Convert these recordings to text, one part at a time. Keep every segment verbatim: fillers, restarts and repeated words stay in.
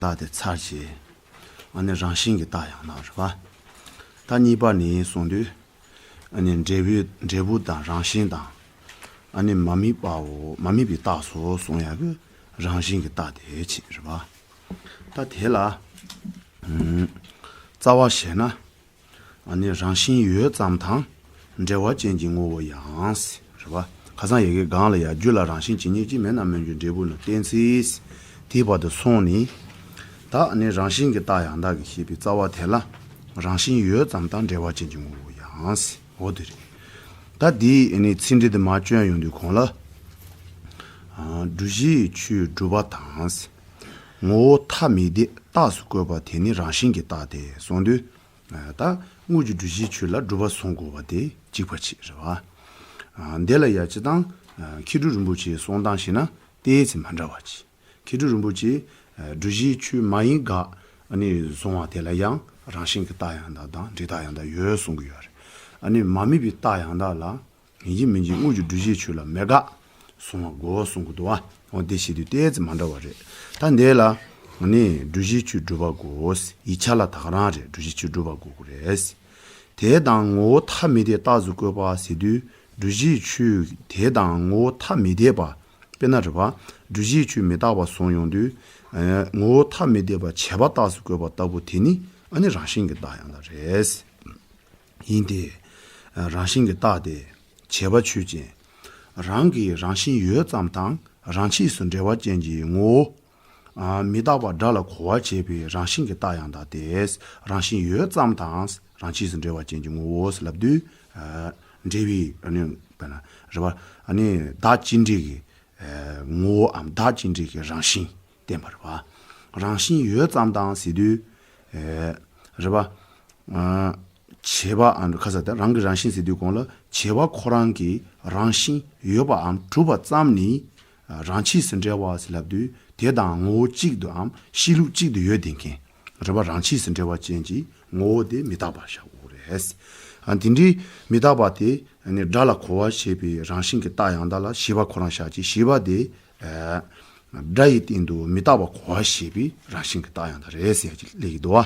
རྟགས་དེ་ཚར་བྱས། ཨ་ནི་རང་བཞིན་གྱི་རྟགས་ཡང་དག་རེད་པ། ད་གཉིས་པ་ནི་གསུངས་དུས། ཨ་ནི་འབྲས་བུ་འབྲས་བུ་དང་རང་བཞིན་དང་། ཨ་ནི་མ་དམིགས་པའོ། མ་དམིགས་པའི་རྟགས་སོ་གསུང་ཡག་གི་རང་བཞིན་གྱི་རྟགས་དེ་བྱས་རེད་པ། ད་དེ་ལ་ཨུམ་རྩ་བ་བྱས་ན། ཨ་ནི་རང་བཞིན་ཡོད་ཙམ་དང་འབྲེལ་བ་ཅན་གྱི་ངོ་བོ་ཡང་། རེད་པ། ཁ་སང་ཡ་གི་སྒང་ལ་ཡ་རྒྱུ་ལ་རང་བཞིན་ཇི་སྙེད་ཅིག་མེད་ན་མེད་རྒྱུ་འབྲས་བུ་ནི་གཏན་ཚིགས། དེའི་བར་དུ་སོང་ནི། ད་ཨ་ནི་རང་བཞིན་གྱི་རྟགས་ཡང་དག་གི་ཞེས་པའི་རྩ་བ་དེ་ལ། རང་བཞིན་ཡོད་ཙམ་དང་འབྲེལ་བ་ཅན་གྱི་ངོ་བོ་ཡང་། འོ་དེ་རེད། ད་འདིའི་ཨ་ནི་ཚིག་འགྲེལ་དེ་མར་བསྐྱོན་ཡོང་དུས་གོང་ལ། ཨ་སྒྲུབ་གཞིའི་ཆོས་སྒྲུབ་པ་དང་། ངོ་བོ་ཐ་མི་དད་རྟགས་སུ་བཀོད་པ་དེ་ནི་རང་བཞིན་གྱི་རྟགས་ཏེ་གསུངས་དུས། ད་དངོས་ཀྱི་སྒྲུབ་གཞིའི་ཆོས་ལ་སྒྲུབ་པ་བཟུང་དགོས་པ་དེ་གཅིག་པ་ཅིག་རེད་པ། འདི་ལ་ཡ་སྤྱིར་བཏང་། མཁས་གྲུབ་རིན་པོ་ཆེའི་གསུང་སྟངས་ཤིག་ན་ཏོག་ཙམ་མ་འདྲ་བ་ཅིག་མཁས་གྲུབ་རིན་པོ་ཆེས། སྒྲུབ་གཞིའི་ཆོས་མ་ཡིན་དགག་ཨ་ནི་བཟུང་བ་དེ་ལ་ཡང་རང་བཞིན་གྱི་རྟགས་ཡང་དག་དང་འབྲས་རྟགས་ཡང་དག་ཡོད་གསུང་གི་ཡོད་རེད། ཨ་ནི་མ་དམིགས་པའི་རྟགས་ཡང་དག་ལ། ཡིན་གཅིག་མིན་གཅིག་དངོས་ཀྱི་སྒྲུབ་གཞིའི་ཆོས་ལ་མེད་དགག་གསུང་བ་དགོས་གསུང་གི་འདུག་བ། འོ་དེ་བྱེད་དུས་ཏོག་ཙམ་མ་འདྲ་བ་རེད། ད་འདི་ལ། ནི་སྒྲུབ་གཞིའི་ཆོས་སྒྲུབ་པ་དགོས། ཡིག་ཆ་ལ་ད་ག་རང་རེད། སྒྲུབ་གཞིའི་ཆོས་སྒྲུབ་པ་དགོས་ཀྱི་རེད། དེ་དང་ངོ་བོ་ཐ་མི་དད་རྟགས་སུ་བཀོད་པ་ཟེར་དུས་སྒྲུབ་གཞིའི་ཆོས་དེ་དང་ངོ་བོ་ཐ་མི་དད་པ། དཔེར་ན་རེད་པ། སྒྲུབ་གཞིའི་ཆོས་མི་རྟག་པ་བཟུང་ཡོང་དུས། ངོ་བོ་ཐ་མི་དད་པ་བྱས་པ་རྟགས་སུ་བཀོད་པ་ལྟ་བུ་དེ་ནི་ཨ་ནི་རང་བཞིན་གྱི་རྟགས་ཡང་དག་རེད། ཡིན་ཏེ། རང་བཞིན་གྱི་རྟགས་དེ། བྱས་པ་ཆོས་ཅན། རང་གི་རང་བཞིན་ཡོད་ཙམ་དང་རང་ཆས་སུ་འབྲེལ་བ་ཅན་གྱི་ངོ་བོ། མི་རྟག་པ་སྒྲ་ལ་གོ་བར་བྱེད་པའི་རང་བཞིན་གྱི་རྟགས་ཡང་དག་སྟེ། རང་བཞིན་ཡོད་ཙམ་དང་རང་ཆས་སུ་འབྲེལ་བ་ཅན་གྱི་ངོ་བོ་ལབ་དུས། འབྲེལ་བའི་ཨ་ནི་དཔེར་ན་རེད་པ། ཨ་ནི་བདག་གཅིག་འབྲེལ་གྱི་ངོ་བོའམ་བདག་གཅིག་འབྲེལ་གྱི་རང་བཞིན་བསྟན་པ་རེད་པ། རང་བཞིན་ཡོད་ཙམ་དང་ཟེར་དུས། རེད་པ། བྱས་པའམ་ཁ་ས་དེ་རང་གི་རང་བཞིན་ཟེར་དུས་གོང་ལ་བྱས་པ་ཁོ་རང་གི་རང་བཞིན་ཡོད་པའམ་གྲུབ་པ་ཙམ་ནི། རང་ཆས་སུ་འབྲེལ་བ་ཟེར་ལབ་དུས་དེ་དང་ངོ་བོ་གཅིག་ཏུའམ་གཤིས་ལུགས་གཅིག་ཏུ་ཡོད་བསྡད་མཁན། རེད་པ། རང་ཆས་སུ་འབྲེལ་བ་ཅན་གྱི་ངོ་བོ་དེ་མི་རྟག་པ་བཞག་དགོས་རེད། ཨ་དེ་འདྲའི་མི་རྟག་པ་དེ་ནི་སྒྲ་ལ་གོ་བ་བྱེད་པའི་རང་བཞིན་གྱི་རྟགས་ཡང་དག་ལ་བྱས་པ་ཁོ་རང་བཞག་ཅིང་བྱས་པ་དེ། སྒྲ་ཡི་སྟེང་དུ་མི་རྟག་པ་གོ་བ་བྱེད་པའི་རང་བཞིན་གྱི་རྟགས་ཡང་དག་རེད་ཟེར་ཡ་ཅིག་སླེབས་ཀྱི་འདུག་བ།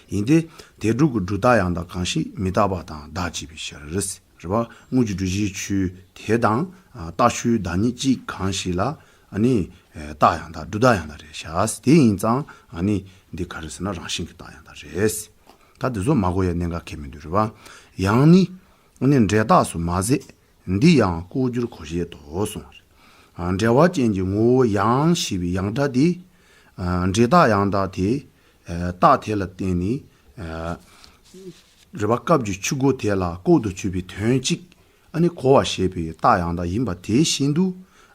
ཡིན་ཏེ། དེ་སྒྲུབ་ཀྱི་སྒྲུབ་རྟགས་ཡང་དག་གང་ཞིག་མི་རྟག་པ་དང་བདག་བཅས་པའི་ཕྱིར། རེད་པ། དངོས་ཀྱི་སྒྲུབ་གཞིའི་ཆོས་དེ་དང་། རྟགས་ཆོས་བདག་ཉིད་གཅིག་གང་ཞིག་ལ། ཨ་ནི། རྟགས་ཡང་དག་སྒྲུབ་རྟགས་ཡང་དག་རེད་བཞག་དེ་ཡིན་ཙང་ཨ་ནི། འདི་ག་རེ་ཟེར་ན་རང་བཞིན་གྱི་རྟགས་ཡང་དག་རེད། ད་འདི་ཚོ་མ་གོ་ཡ་གནད་འགག་གལ་མི་འདུག་རེད་པ། ཡང་ནི། ཨ་ནི་འབྲས་རྟགས་སུ་མ་ཟད། འདི་ཡང་ལྐོག་གྱུར་གོ་བྱེད་དོ་གསུངས། འབྲེལ་བ་ཅན་གྱི་ངོ་བོ་ཡང་ཞེས་པའི་ཡང་སྒྲ་འདི། འབྲས་རྟགས་ཡང་དག་དེ། རྟགས་དེ་ལ་བརྟེན་ནས། རེད་པ། སྐབས་ཀྱི་ཆུ་མགོ་དེ་ལ་ལྐོག་ཏུ་གྱུར་པའི་དོན་གཅིག་ཨ་ནི་གོ་བར་བྱེད་པའི་རྟགས་ཡང་དག་ཡིན་པ་དེ་བཞིན་དུ།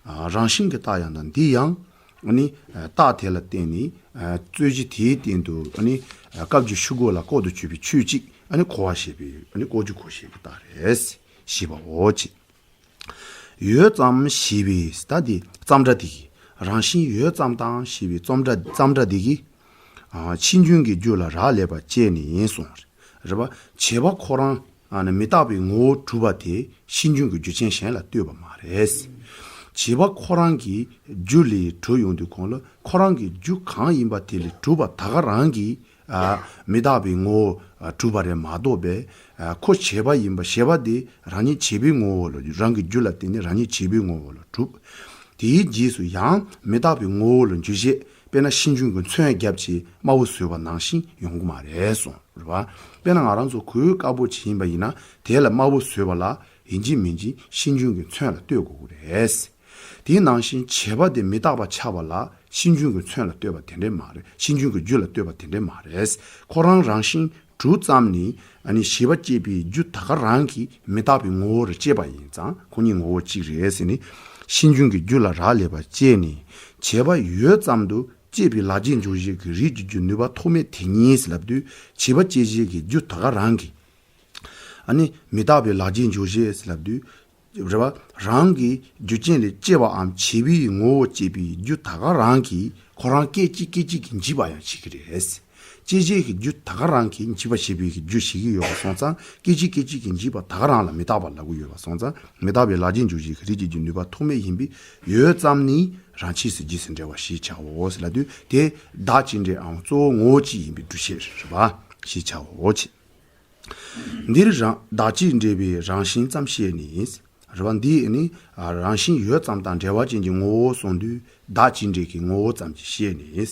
རང་བཞིན་གྱི་རྟགས་ཡང་དག་འདི་ཡང་། ཨ་ནི། རྟགས་དེ་ལ་བརྟེན་ནས། རྩོད་གཞི་དེའི་སྟེང་དུ་ཨ་ནི། སྐབས་ཀྱི་ཆུ་མགོ་ལ་ལྐོག་ཏུ་གྱུར་པའི་ཆོས་གཅིག་ཨ་ནི་གོ་བར་བྱེད་པའི་ཨ་ནི་ལྐོག་གྱུར་གོ་བྱེད་ཀྱི་རྟགས་རེད། ཞེས་པའོ་ཅེས། ཡོད་ཙམ་ཞེས་པའི་ད་དེ་ཙམ་སྒྲ་དེ་གིས། རང་བཞིན་ཡོད་ཙམ་དང་ཞེས་པའི་ཙམ་སྒྲ་ཙམ་སྒྲ་དེ་གིས། ཕྱིས་འབྱུང་གི་རྒྱུ་ལ་རག་ལས་པ་བཅད་ནས་གསུངས། རེད་པ། བྱས་པ་ཁོ་རང་ཨ་ནི་མི་རྟག་པའི་ངོ་བོ་གྲུབ་པ་དེ་ཕྱིས་འབྱུང་གི་རྒྱུ་རྐྱེན་གཞན་ལ་ལྟོས་པ་མ་རེད། བྱས་པ་ཁོ་རང་གི་རྒྱུ་ལས་གྲུབ་ཡོང་དུས་གོང་ལ་ཁོ་རང་གི་རྒྱུ་གང་ཡིན་པ་དེ་ལས་གྲུབ་པ་ད་ག་རང་གིས། མི་རྟག་པའི་ངོ་བོ་གྲུབ་པ་རེད་མ་གཏོགས་པས། ཁོ་བྱས་པ་ཡིན་པ་བྱས་པ་དེ་རང་ཉིད་བྱས་པའི་ངོ་བོ་ལ་རང་གི་རྒྱུ་ལ་བརྟེན་ནས་རང་ཉིད་བྱས་པའི་ངོ་བོ་ལ་གྲུབ། དེའི་རྗེས་སུ་ཡང་མི་རྟག་པའི་ངོ་བོ་ལ་འགྱུར་བྱེད་དཔེར་ན་ཕྱིས་འབྱུང་གི་མཚོན་བརྒྱབ་བྱས་དམར་པོ་བཟོས་པ་ནང་བཞིན་ཡོང་གི་མ་རེད་གསུངས་རེད་པ། དཔེར་ན་ང་རང་ཚོ་གོས་དཀར་པོ་ཅིག་ཡིན་པ་ཡིན་ན་དེ་ལ་དམར་པོ་བཟོས་པ་ལ་ཡིན་གཅིག་མིན་གཅིག་ཕྱིས་འབྱུང་གི་མཚོན་ལ་ལྟོས་དགོས་ཀྱི་རེད། དེའི་ནང་བཞིན་བྱས་པ་དེ་མི་རྟག་པ་ཆགས་པ་ལ་ཕྱིས་འབྱུང་གི་མཚོན་ལ་ལྟོས་པ་དེ་འདྲས་མ་རེད། ཕྱིས་འབྱུང་གི་རྒྱུ་ལ་ལྟོས་པ་དེ་འདྲས་མ་རེད། ཁོ་རང་རང་བཞིན་གྲུབ་ཙམ་ནི་ཨ་ནི་བྱས་པ་བཅད་པའི་རྒྱུ་ད་ག་རང་གིས་མི་རྟག་པའི་ངོ་བོར་བཅད་པ་ཡིན་ཙང་ཁོ་གཉིས་ངོ་བོ་གཅིག་རེད་ཟེར་ནས། ཕྱིས་འབྱུང་གི་རྒྱུ་ལ་རག་ལས་པ་བཅད་ནས་བྱས་པ་ཡོད་ཙམ་དུ་བཅད་པའི་ལག་རྗེས་འཇོག་བྱེད་ཀྱི་རིགས་ཀྱི་རྒྱུ་ནུས་པ་ཐོགས་མེད་དེ་ཉིད་ཟེར་ལབ་དུས་བྱས་པ་བཅད་བྱེད་ཀྱི་རྒྱུ་ད་ག་རང་གིས། ཨ་ནི་མི་རྟག་པའི་ལག་རྗེས་འཇོག་བྱེད་ཟེར་ལབ་དུས། རེད་པ། རང་གི་རྒྱུ་རྐྱེན་ལས་སྐྱེ་བའམ་བྱས་པའི་ངོ་བོ་བཅད་པའི་རྒྱུ་ད་ག་རང་གིས་ཁོ་རང་སྐད་ཅིག་སྐད་ཅིག་གིས་འཇིག་པ་ཡང་བྱེད་ཀྱི་རེད། སྐྱེད་བྱེད་ཀྱི་རྒྱུ་ད་ག་རང་གིས་འཇིག་པ་བྱེད་པའི་རྒྱུ་བྱེད་ཀྱི་ཡོད་པ་སོང་ཙང་སྐད་ཅིག་སྐད་ཅིག་གིས་འཇིག་པ་ད་ག་རང་ལ་མི་རྟག་པ་ལབ་ཀྱི་ཡོད་པ་སོང་ཙང་མི་རྟག་པའི་ལག་རྗེས་འཇོག་བྱེད་ཀྱི་རིགས་ཀྱི་རྒྱུ་ནུས་པ་ཐོགས་མེད་ཡིན་པས་ཡོད་ཙམ་ནི་ རང་ཆས་སུ་རྗེས་སུ་འབྲེལ་བ་ཞེས་བྱའོ་ཟེར་ལབ་དུས་དེ་བདག་གཅིག་འབྲེལ་འམ་གཙོ་བོ་ངོ་བོ་གཅིག་ཡིན་པའི་སྒྲུབ་བྱེད་རེད་པ། ཞེས་བྱའོ་ཅེས། འདིར་རང་བདག་གཅིག་འབྲེལ་བའི་རང་བཞིན་ཙམ་བཤད་ནས། རེད་བ། འདིས་ནི་རང་བཞིན་ཡོད་ཙམ་དང་འབྲེལ་བ་ཅན་གྱི་ངོ་བོ་གསུངས་དུས་བདག་གཅིག་འབྲེལ་གྱི་ངོ་བོ་ཙམ་གྱིས་བཤད་ནས།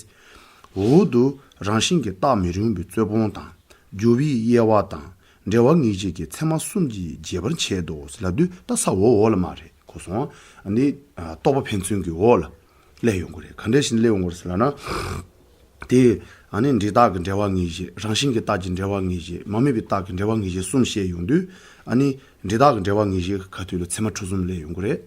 འོག་ཏུ་རང་བཞིན་གྱི་རྟགས་མི་རུང་བའི་རྩོད་སྤོང་དང་སྦྱོར་བའི་དབྱེ་བ་དང་འབྲེལ་བ་ངེས་བྱེད་ཀྱི་ཚད་མ་གསུམ་གྱིས་རྒྱས་པར་འཆད་དོ་ལབ་དུས་ད་ས་འོག་འོག་ལ་མ་རེད་གོ་སོང་། ནི་རྟོག་པ་ཕན་ཚུན་གྱི་འོག་ལ་སླེབས་ཡོང་གི་རེད། ག་འདྲ་ཞིག་སླེབས་ཡོང་གི་རེད་ཟེར་ལབ་ན། དེ་ཨ་ནི་འབྲས་རྟགས་ཀྱི་འབྲེལ་བ་ངེས་བྱེད། རང་བཞིན་གྱི་རྟགས་ཀྱི་འབྲེལ་བ་ངེས་བྱེད། མ་དམིགས་པའི་རྟགས་ཀྱི་འབྲེལ་བ་ངེས་བྱེད་གསུམ་བཤད་ཡོང་དུས། ཨ་ནི་འབྲས་རྟགས་ཀྱི་འབྲེལ་བ་ངེས་བྱེད་ཀྱི་ཁ་ཐུག་ལ་ཚད་མ་ཁྲི་གསུམ་སླེབས་ཡོང་གི་རེད།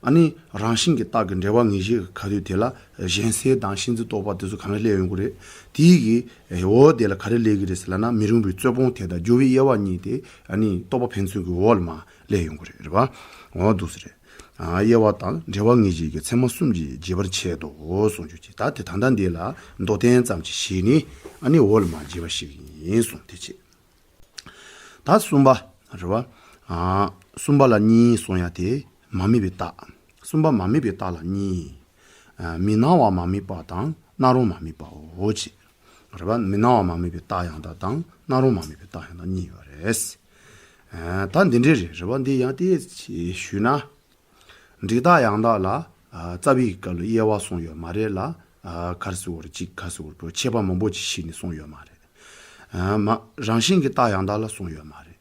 ཨ་ནི་རང་བཞིན་གྱི་རྟགས་ཀྱི་འབྲེལ་བ་ངེས་བྱེད་ཀྱི་ཁ་ཐུག་དེ་ལ་གཞན་སེལ་དང་ཤེས་འཛིན་རྟོག་པ་དེ་ཚོ་གང་ལ་སླེབས་ཡོང་གི་རེད། དེའི་གི་འོག་དེ་ལ་ག་རེ་སླེབས་ཀྱི་རེད་ཟེར་ལབ་ན་མི་རུང་བའི་རྩོད་སྤོང་དེ་དང་སྦྱོར་བའི་དབྱེ་བ་གཉིས་དེ་ཨ་ནི་རྟོག་པ་ཕན་ཚུན་གྱི་འོག་ལ་མ་སླེབས་ཡོང་གི་རེད། རེད་པ། འོ་འདུག་སེ་རེད། ཨ། དབྱེ་བ་དང་འབྲེལ་བ་ངེས་བྱེད་ཀྱི་ཚད་མ་གསུམ་གྱིས་རྒྱས་པར་འཆད་དོ་གསུངས་རྒྱུ་ཅིག་ད་དེ་ད་ལྟ་འདི་ལ་མདོར་བསྟན་ཙམ་ཅིག་བྱས་ནས་ཨ་ནི་འོག་ལ་མ་རྒྱས་པ་ཞིག་ཡིན་གསུངས་དེ་བྱས། ད་གསུམ་པ་རེད་བ། ཨ། གསུམ་པ་ལ་གཉིས་གསུངས་ཡ་དེ་མ་དམིགས་པའི་རྟགས། གསུམ་པ་མ་དམིགས་པའི་རྟགས་ལ་གཉིས། ཨ། མི་སྣང་བ་མ་དམིགས་པ་དང་སྣང་རུང་མ་དམིགས་པའོ་ཅེས། རེད་བ། མི་སྣང་བ་མ་དམིགས་པའི་རྟགས་ཡང་དག་དང་སྣང་རུང་མ་དམིགས་པའི་རྟགས་ཡང་དག་གཉིས་ཡོད་རེད། ཨ། ད་འདི་འདྲའི་རེད། རེད་བ། འདི་ཡང་དེ་ཞུས་ན། འབྲས་རྟགས་ཡང་དག་ལ། ཨ། རྩ་བའི་སྐབས་ལ་དབྱེ་བ་གསུངས་ཡོད་མ་རེད་ལ། ཨ། ག་རེ་ཟེར་དགོས་རེད། གཅིག་ག་རེ་ཟེར་དགོས་རེད། ཁྱད་པར་མང་པོ་ཅིག་ཕྱེ་ནས་གསུངས་ཡོད་མ་རེད། ཨ། མ། རང་བཞིན་གྱི་རྟགས་ཡང་དག་ལ་གསུངས་ཡོད་མ་རེད།